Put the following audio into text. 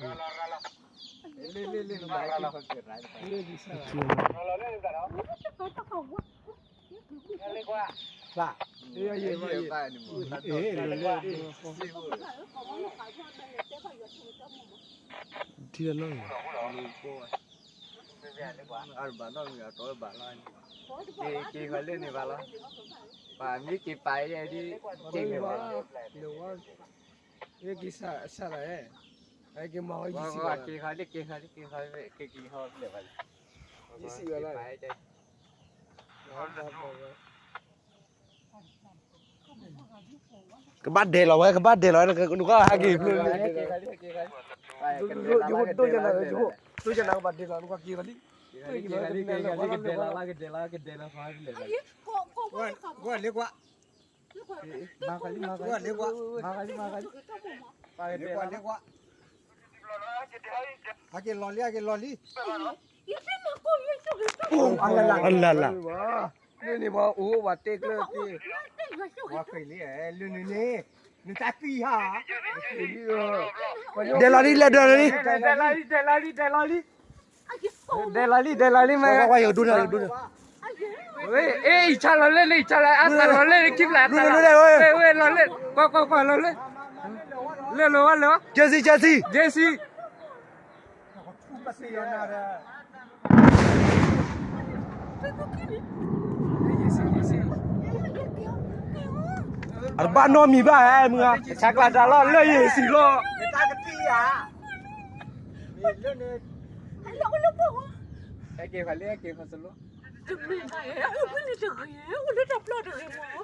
ထံၣ်လီၤနီၢ် က့ၤဃီလၢန့ၣ်ဘၣ်လီၤ, ပှၤမ့ၢ်က့ၤပာ်ယဲဒ်, က့ၤဝဲ, က့ၤဆၣ်လီၤ, က့ၤမၤဝဲယစံး, က့ၤဃီလၢ က့ၤဃီလၢ က့ၤဃီလၢ, ယစံးဝဲလီၤ. ကဘၣ်ဒဲးလီၤဝဲ ကဘၣ်ဒဲးလီၤဝဲ နကဟးက့ၤဖျိ, ဒိၣ်ယနၤ ကဘၣ်ဒဲးလီၤ နကက့ၤလီၤလံ, ကဒဲးလီၤ ကဒဲးလီၤ ကဒဲးလီၤ, ကွၢ်လ့ကွၢ်, ကွၢ်လ့ကွၢ်, ကွၢ်လ့ကွၢ်, ဟးက့ၤလီၤလံ ဟးက့ၤလီၤလံ, အလလ, န့ၣ်ဘၣ်အိၣ်ဘၣ်တဲကျၢၤသ့, ဝဲဃ့လံ, လၢန့ၣ်န့ၣ်, နတၢ်သံဟါ, ဒဲးလီၤလံ လဲၤဒဲးလီၤလံ, ဒဲးလီၤလံ ဒဲးလီၤလံ, ဒဲးလီၤလံ ဒဲးလီၤလံ မ့ၢ်, ဝဲအံၤဆါလီၤလၢန့ၣ် အံၤဆါလီၤ အသးလီၤလၢန့ၣ် ခံဖျၢၣ်အသးလီၤ, ဝဲလီၤလၢ, ကွၢ်ကွၢ်ကွၢ်လီၤလၢ, လၢလီၤဝဲလၢ, ကဲစံ ကဲစံ, ကဲစံ အတဘၣ်နီတမံၤဘၣ်ဧါ မုၢ်ဧါ, ဆါကျါတၢ်လီၢ်လၢယဟ့ၣ်စံးလီၤ, တၢ်ကတံၢ်ဧါ, ဟဲက့ၤဖးလၢ ဟဲက့ၤဖးစလိ, တမ့ၢ်ဘၣ်ဧါ, အိၣ်ဖဲန့ၣ်တဂ့ၤ, အိၣ်လၢတၢ်ပျီတဂ့ၤမး